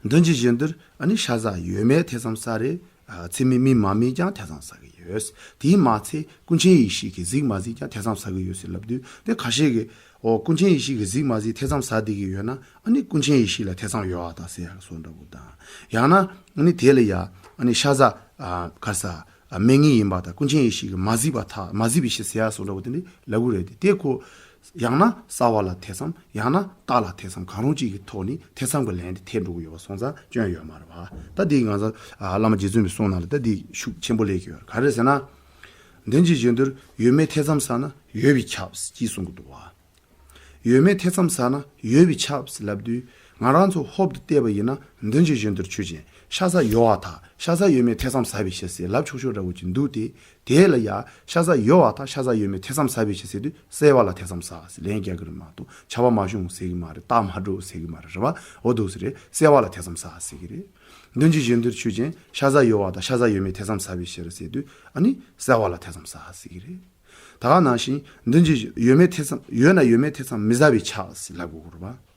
མདུན་གྱི་བཞི་མདོར་ཨ་ནི་ཤ་ཟ་ཡོད་མེད་ཐེ་ཚོམ་ཟ་རེད། ཨ་ཚད་མས་དམིགས་མ་དམིགས་ཀྱང་ཐེ་ཚོམ་ཟ་གི་ཡོད། དེས་མ་ཚད་ཀུན་མཁྱེན་ཡེ་ཤེས་ཀྱིས་གཟིགས་མ་གཟིགས་ཀྱང་ཐེ་ཚོམ་ཟ་གི་ཡོད་ཟེར་ལབ་དུས། དེ་ཁ་ཤས་ཀྱིས་ཨོ་ཀུན་མཁྱེན་ཡེ་ཤེས་ཀྱིས་གཟིགས་མ་གཟིགས་ཐེ་ཚོམ་ཟ་བསྡད་ཀྱི་ཡོད་ན། ཨ་ནི་ཀུན་མཁྱེན་ཡེ་ཤེས་ལ་ཐེ་ཚོམ་ཡོད་པ་དང་ཟེར་ཡག་སོགས་འདྲ་པོ་དང་། ཡང་ན་ཨ་ནི་དེ་ལ་ཡ་ཨ་ནི་ཤ་ཟ་ཨ་ག་རེ་ཟ་ཨ་མེད་ངེས་ཡིན་པ་དང་། ཀུན་མཁྱེན་ཡེ་ཤེས་ཀྱིས་མ་གཟིགས་པ་ཐ་མ་གཟིགས་པའི་ཕྱིར་ཟེར་ཡག་སོགས་འདྲ་པོ་དེ་འདྲ་ལབ་ཀྱི་རེད་དེ། དེ་ཁོ་ཡང་ན་རྩ་བ་ལ་ཐེ་ཚོམ། ཡང་ན་རྟགས་ལ་ཐེ་ཚོམ། གང་རུང་གཅིག་གི་ཐོག་ནས་ཐེ་ཚོམ་གྱི་ལན་དེ་ཐེབས་འགྲོ་གི་ཡོད་པ་སོང་ཙང་སྐྱོན་ཡོད་མ་རེད་པ། ད་འདི་ང་ཚོ་ཨ་བླ་མ་རྗེ་བཙུན་པའི་གསུང་ནང་ལ་ད་འདི་ཤུགས་ཆེན་པོ་སླེབས་ཀྱི་ཡོད་རེད། ག་རེ་ཟེར་ན། མདུན་གྱི་བཞི་མདོར་ཡོད་མེད་ཐེ་ཚོམ་ཟ་ན་ཡོད་པས་ཁྱབ་ཅེས་གསུང་གི་འདུག་པ། ཡོད་མེད་ཐེ་ཚོམ་ཟ་ན་ཡོད་པས་ཁྱབ་ཟེར་ལབ་དུས། ང་རང་ཚོ་ཧོབ་ཏེ་བལྟས་པ་ཡིན་ན། མདུན་གྱི་བཞི་མདོར་ཆོས་ཅན། ཤ་ཟ་ཡོད་པར་ཐལ། ཤ་ཟ་ཡོད་མེད་ཐེ་ཚོམ་ཟ་བའི་ཕྱིར་ཟེར་ལབ་ཆོག་ཆོག་འདྲ་པོ་ཅིག་འདུག་སྟེ། དེ་ལ་ཡ་ཤ་ཟ་ཡོད་པར་ཐལ། ཤ་ཟ་ཡོད་མེད་ཐེ་ཚོམ་ཟ་བའི་ཕྱིར་ཟེར་དུས། གསལ་བ་ལ་ཐེ་ཚོམ་ཟ་ཟེར་ལན་རྒྱག་གི་རེད་མ་གཏོགས། ཆར་པ་མ་ཤོང་ཟེར་གི་མ་རེད། རྟགས་མ་གྲུབ་ཟེར་གི་མ་རེད། རེད་པ། འོ་འདུག་སེ་རེད། གསལ་བ་ལ་ཐེ་ཚོམ་ཟ་ཟེར་གི་རེད། མདུན་གྱི་བཞི་མདོར་ཆོས་ཅན། ཤ་ཟ་ཡོད་པར་ཐལ། ཤ་ཟ་ཡོད་མེད་ཐེ་ཚོམ་ཟ་བའི་ཕྱིར་ཟེར་དུས། ཨ་ནི་གསལ་བ་ལ་ཐེ་ཚོམ་ཟ་ཟེར་གི་རེད། ད་ག་ནང་བཞིན་མདུན་གྱི་ཡོད་མེད་ཐེ་ཚོམ། ཡོད་ན་ཡོད་མེད་ཐེ་ཚོམ་མི་ཟ་བས་ཁྱབ་ཟེར་ལབ་དགོས་ཀྱི་རེད་པ།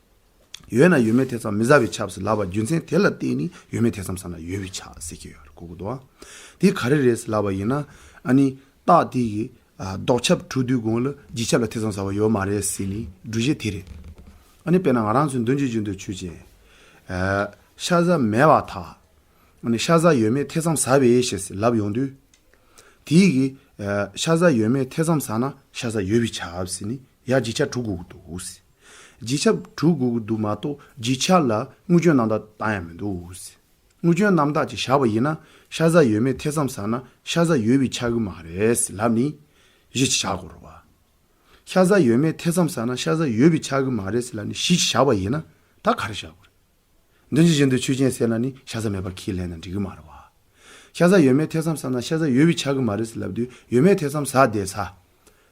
ཡོད་ན་ཡོད་མེད་ཐེ་ཚོམ་མི་ཟ་བས་ཁྱབ་ཟེར་ལབ་པ་རྒྱུ་མཚན་དེ་ལ་བརྟེན་ནས་ཡོད་མེད་ཐེ་ཚོམ་ཟ་ན་ཡོད་པས་ཁྱབ་ཟེར་གྱི་ཡོད་རེད། གོ་གི་འདུག་ཨ། དེ་ག་རེ་རེད་ཟེར་ལབ་པ་ཡིན་ན། ཨ་ནི་རྟགས་དེ་ཡི་ཨ་ལྡོག་ཁྱབ་གྲུབ་དུས་གོང་ལ་རྗེས་ཁྱབ་ལ་ཐེ་ཚོམ་ཟ་བ་ཡོད་མ་རེད་ཟེར་ནས་སྒྲུབ་བྱེད་དེ་རེད། ཨ་ནི་དཔེར་ན་ང་རང་ཚོའི་མདུན་གྱི་བཞི་མདོར་ཆོས་ཅན། ཨ་ཤ་ཟ་མེད་པར་ཐལ། ཨ་ནི་ཤ་ཟ་ཡོད་མེད་ཐེ་ཚོམ་ཟ་བས་ཞེས་ལབ་ཡོང་དུས། དེ་ཡི་ཨ་ཤ་ཟ་ཡོད་མེད་ཐེ་ཚོམ་ཟ་ན་ཤ་ཟ་ཡོད་པས་ཁྱབ་ཟེར་ནས་ཡ་རྗེས་ཁྱབ་གྲུབ་དགོས་ཀྱི་འདུག་ཟེར། རྗེས་ཁྱབ་གྲུབ་དགོས་ཀྱི་འདུག་མ་གཏོགས་རྗེས་ཁྱབ་ལ་དངོས་བརྗོད་རྣམ་དག་བཏང་ཡ་མི་འདུག་ཟེར། དངོས་བརྗོད་རྣམ་དག་ཅིག་བཞག་པ་ཡིན་ན། ཤ་ཟ་ཡོད་མེད་ཐེ་ཚོམ་ཟ་ན་ཤ་ཟ་ཡོད་པས་ཁྱབ་ཀྱི་མ་རེད་ཟེར་ལབ་ནས་གཞི་ཅིག་བཞག་དགོས་རེད་པ། ཤ་ཟ་ཡོད་མེད་ཐེ་ཚོམ་ཟ་ན་ཤ་ཟ་ཡོད་པས་ཁྱབ་ཀྱི་མ་རེད་ཟེར་ལབ་ནས་གཞི་ཅིག་བཞག་པ་ཡིན་ན། ད་ག་རེ་བཞག་དགོས་རེད། མདུན་གྱི་བཞི་མདོར་ཆོས་ཅན་ཟེར་ན་ནི་ཤ་ཟ་མེད་པ་ཁས་ལེན་ན་འགྲིག་གི་མ་རེད་པ། ཤ་ཟ་ཡོད་མེད་ཐེ་ཚོམ་ཟ་ན་ཤ་ཟ་ཡོད་པས་ཁྱབ་ཀྱི་མ་རེད་ཟེར་ལབ་དུས། ཡོད་མེད་ཐེ་ཚོམ་ཟ་བསྡད་ས།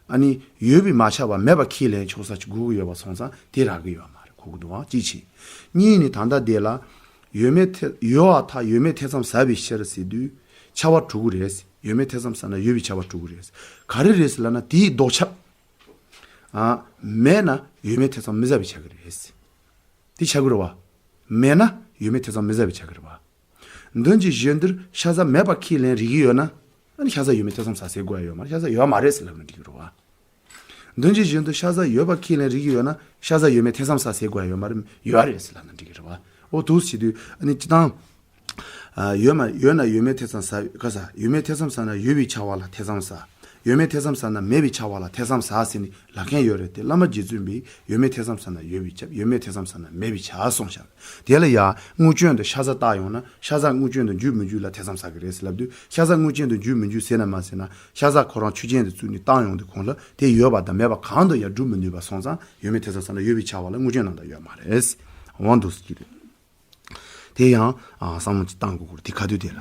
ཨ་ནི་ཡོད་པས་མ་ཁྱབ་པ་མེད་པ་ཁས་ལེན་ཆོག་ས་ཅིག་དགོས་ཀྱི་ཡོད་པ་སོང་ཙང་དེ་རག་གི་ཡོད་མ་རེད། གོ་གི་འདུག་ཨང་། གཅིག་བྱས། གཉིས་ནི་ད་ལྟ་དེ་ལ་ཡོད་མེད་ཐེ་ཡོད་པར་ཐལ། ཡོད་མེད་ཐེ་ཚོམ་ཟ་བའི་ཕྱིར་ཟེར་དུས་ཁྱབ་པ་གྲུབ་ཀྱི་རེད། ཡོད་མེད་ཐེ་ཚོམ་ཟ་ན་ཡོད་པས་ཁྱབ་པ་གྲུབ་ཀྱི་རེད། ག་རེ་རེད་ཟེར་ལབ་ན་དེའི་ལྡོག་ཁྱབ། ཨ་མེད་ན་ཡོད་མེད་ཐེ་ཚོམ་མི་ཟ་བས་ཁྱབ་ཀྱི་རེད། དེ་ཆགས་ཀྱི་རེད་པ། མེད་ན་ཡོད་མེད་ཐེ་ཚོམ་མི་ཟ་བས་ཆགས་ཀྱི་རེད་པ། མདུན་གྱི་བཞི་མདོར་ཤ་ཟ་མེད་པ་ཁས་ལེན་རིགས་ཡོད་ན། ཨ་ནི་ཤ་ཟ་ཡོད་མེད་ཐེ་ཚོམ་ཟ་ཟེར་དགོས་ཡ་ཡོད་མ་རེད། ཤ་ཟ་ཡོད་མ་རེད་ཟེར་ལབ་ན་འགྲིག་གི་རེད་པ། མདུན་གྱི་བཞི་མདོར་ཤ་ཟ་ཡོད་པ་ཁས་ལེན་རིགས་ཡོད་ན། ཤ་ཟ་ཡོད་མེད་ཐེ་ཚོམ་ཟ་ཟེར་དགོས་ཡ་ཡོད་མ་རེད། ཡོད་རེད་ཟེར་ལབ་ན་འགྲིག་གི་རེད་པ། འོ་འདུག་སེ་བྱེད་དུས་ཨ་ནི་སྤྱིར་བཏང་། ཨ་ཡོད་མ་ཡོད་ན་ཡོད་མེད་ཐེ་ཚོམ་ཟ་ག་ས་ཡོད་མེད་ཐེ་ཚོམ་ཟ་ན་ཡོད་པས་ཁྱབ་པ་ལ་ཐེ་ཚོམ་ཟ། ཡོད་མེད་ཐེ་ཚོམ་ཟ་ན་མེད་པས་ཁྱབ་པ་ལ་ཐེ་ཚོམ་ཟ་ཟེར་ནས་ལབ་མཁན་ཡོད་རེད་དེ། བླ་མ་རྗེ་བཙུན་པས་ཡོད་མེད་ཐེ་ཚོམ་ཟ་ན་ཡོད་པས་ཁྱབ། ཡོད་མེད་ཐེ་ཚོམ་ཟ་ན་མེད་པས་ཁྱབ་གསུངས་ཤག། དེ་ལ་ཡང་དངོས་བསྐྱོན་དུ་ཤ་ཟ་བཏགས་ཡོང་ན་ཤ་ཟ་དངོས་བསྐྱོན་དུ་འཇུག་མི་འཇུག་ལ་ཐེ་ཚོམ་ཟ་གི་རེད་ཟེར་ལབ་དུས། ཤ་ཟ་དངོས་བསྐྱོན་དུ་འཇུག་མི་འཇུག་ཟེར་ན་མ་ཟེར་ན། ཤ་ཟ་ཁོ་རང་ཆོས་ཅན་དུ་བཙུགས་ནས་བཏང་ཡོང་དུས་གོང་ལ་དེ་ཡོད་པ་དང་མེད་པ་གང་དུ་ཡང་སྒྲུབ་མི་ནུས་པ་སོང་ཙང་ཡོད་མེད་ཐེ་ཚོམ་ཟ་ན་ཡོད་པས་ཁྱབ་པ་ལ་དངོས་བསྐྱོན་རྣམ་དག་ཡོད་མ་རེད། འོ་འདུག་སེ་བྱེད་དུས། དེ་ཡང་ཨ་བསམ་བློ་ཅིག་བཏང་དགོས་ཀྱི་རེད། དེ་ག་དུས་དེ་ལ།